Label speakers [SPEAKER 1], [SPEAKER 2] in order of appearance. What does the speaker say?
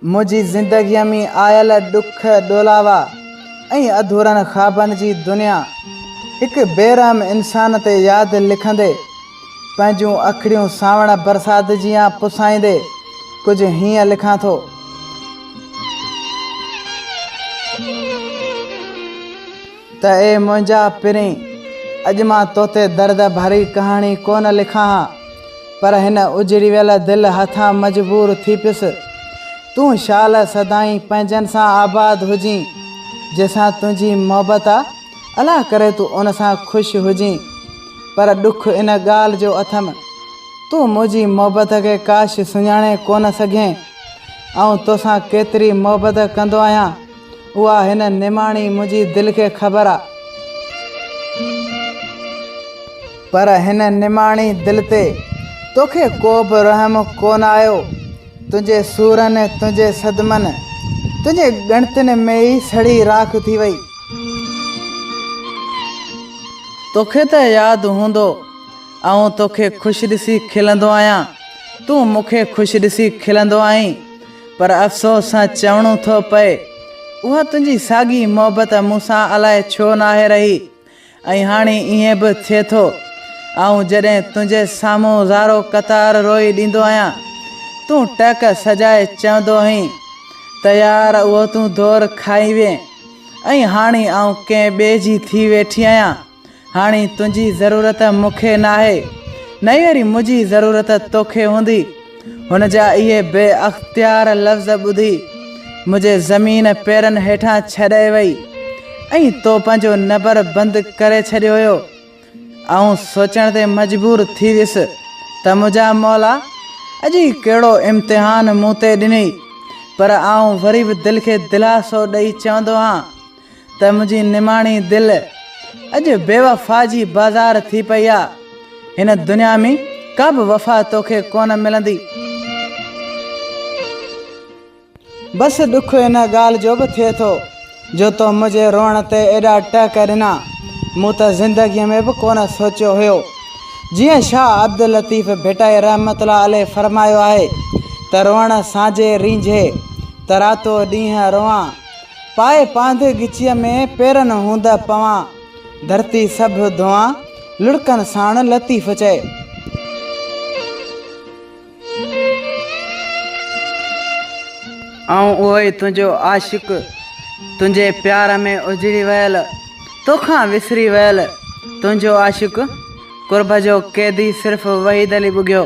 [SPEAKER 1] منهنجي زندگيء ۾ آيل ڏک ڏولاوا ۽ اڌورن خوابن جي دنيا هڪ بي رحم انسان تي ياد لکندي پنهنجون اکڙيون سانوڻ برسات جيان پسائيندي ڪجهه هيئن لکان ٿو. ته اي منهنجا پرين! اڄ مان توتي درد ڀري ڪهاڻي ڪونه لکان ها، پر هن اجڙي ويل دل هٿان مجبور ٿي پيس. تون شال سدائين پنهنجن سان آباد هجين، جنهن سان تنهنجي محبت آ، الله ڪري تون ان سان خوش هجين. پر ڏک ان ڳالهه جو اٿم، تون منهنجي محبت کي ڪاش سڃاڻي ڪونه سگهين. آئون توسان ڪيتري محبت ڪندو آهيان، اها هن نماڻي منهنجي دل کي خبر آ. پر هن نماڻي دل تي توکي ڪو به رحم ڪونه آيو. تنهنجي سورن، تنهنجي صدمن، تنهنجي ڳڻتين ۾ ئي سڙي راک ٿي وئي. توکي ته ياد هوندو، آئون توکي خوش ڏسي کلندو آهيان، تون مون کي خوش ڏسي کلندو آهين. پر افسوس سان چوڻو ٿو پئي، اها تنهنجي ساڳي محبت مون سان الائي ڇو ناهي رهي ۽ هاڻي ائين به ٿئي ٿو، آئون جڏهن تنهنجي سامهون زارو قطار روئي ڏيندو آهيان، تون ٽهڪ سجائي چوندو هئين ته يار اهو تون دور کائي وئين ۽ هاڻي آئون ڪنهن ٻئي جي ٿي ويٺي آهيان. هاڻي تنهنجي ضرورت مون کي ناهي، نه ئي وري منهنجي ضرورت توکي هوندي. هن جا اهي بي اختيار لفظ ٻڌي منهنجي زمين پيرن هيٺان ڇڏي وئي ۽ تو پنهنجو نبر بند ڪري ڇڏيو هيو. آئون سوچڻ تي مجبور ٿي ويس ته منهنجا مولا اڄ هي ڪهڙو امتحان مون تي ڏنئي، پر آئون وري به دل کي دلاسو ڏئي چوندو هان ته منهنجي نماڻي دل اڄ بيوفا جي بازار ٿي پئي آ. هن دنيا ۾ ڪا به وفا توکي ڪونه ملندي. بس ڏک ان ڳالهه جو به ٿئي ٿو جو تو منهنجي روئڻ تي ايڏا ٽهڪ ڏنا، مون ته زندگيء ۾ به ڪونه سوچيو هيو. جيئن شاهه عبداللطيف ڀٽائي رحمة الله عليه فرمايو آهي ته روئڻ سانجهي رينجهي ته راتو ڏينهن روئان، پائي پانڌ ڳچيء ۾ پيرن هوند پوان، ڌرتي سڀ ڌوئان، لڙڪن ساڻ لطيف چئي. آئون اهو ئي تنهنجو عاشق، تنهنجي پيار ۾ اجڙي ويل، توکان وسري ويل، تنهنجو عاشق، قرب جو قيدي صرف وحيد علي ٻگهيو.